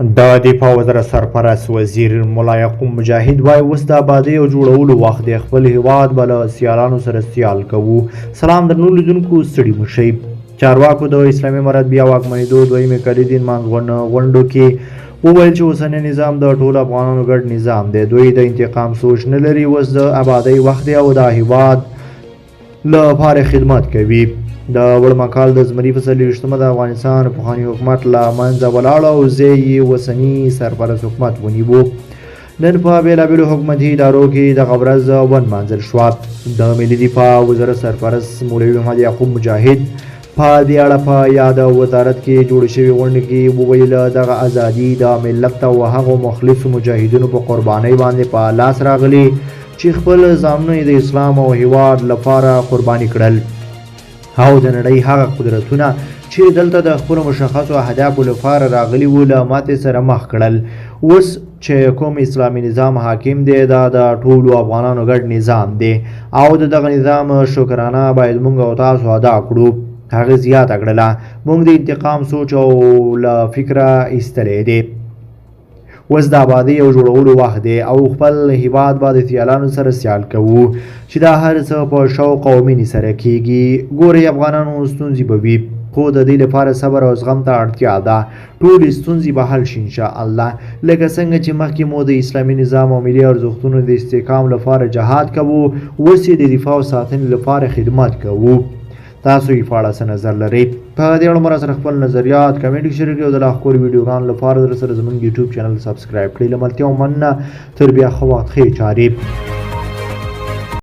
د دفاع وزارت سرپرست وزیر ملا یعقوب مجاهد وایي، اوس د ابادۍ او جوړولو وخت دی، خپل هیواد به له سیالانو سره سیال کوو. سلام درنو لیدونکو، ستړي مه شئ. چارواکو د اسلامي امارت بیا واکمنېدو دویمې کلیدې نمانځغونډو کې وویل چې اوسنی نظام د ټولو افغانانو ګډ نظام دی، دوی د انتقام سوچ نه لري، اوس د ابادۍ وخت دی او دا هیواد لپاره خدمت کوي. د وړمه کال د زمري په 24مه د افغانستان پخوانی حکومت له منځه ولاړ او ځای یې اوسني سرپرست حکومت ونیو. نن په بېلابېلو حکومتي ادارو کې دغه ورځ ونمانځل شوه. د ملي دفاع وزارت سرپرست مولوي محمد یعقوب مجاهد په دې اړه په یاد وزارت کې جوړې شوې غونډې کې وویل، دغه ازادي د ملت او هغو مخلصو مجاهدینو په قربانۍ باندې په لاس راغلې چې خپل ځانونه یې د اسلام او هیواد لپاره قرباني کړل او د نړۍ هغه قدرتونه چې دلته د خپلو مشخصو اهدافو لپاره راغلي وو له ماتې سره مخ کړل. اوس چې کوم اسلامي نظام حاکم دی، دا د ټولو افغانانو ګډ نظام دی او د دغه نظام شکرانه باید موږ او تاسو ادا کړو. هغه زیاته کړله، موږ د انتقام سوچ او له فکره ایستلی دی، اوس د ابادۍ او جوړولو وخت دی او خپل هیواد به د سیالانو سره سیال کوو چې دا هر څه په شوق او مینې سره کیږي. ګورئ افغانانو، ستونزې به وي، خو د دې لپاره صبر او زغم ته اړتیا ده، ټولې ستونزې به حل شي انشاءالله. لکه څنګه چې مخکې مو د اسلامي نظام او ملي ارزښتونو د استحکام لپاره جهاد کوو، اوس یې د دفاع او ساتنې لپاره خدمت کوو. تاسو یې په اړه څه نظر لرئ؟ په دې اړه مو راسره خپل نظریات کمنټ کې شریک کړئ او د لا ښکلو ویډیوګانو لپاره در سره زموږ یوټیوب چینل سبسکرایب کړئ. له ملتیا مننه، تر بیا ښه وخت، ښې چارې.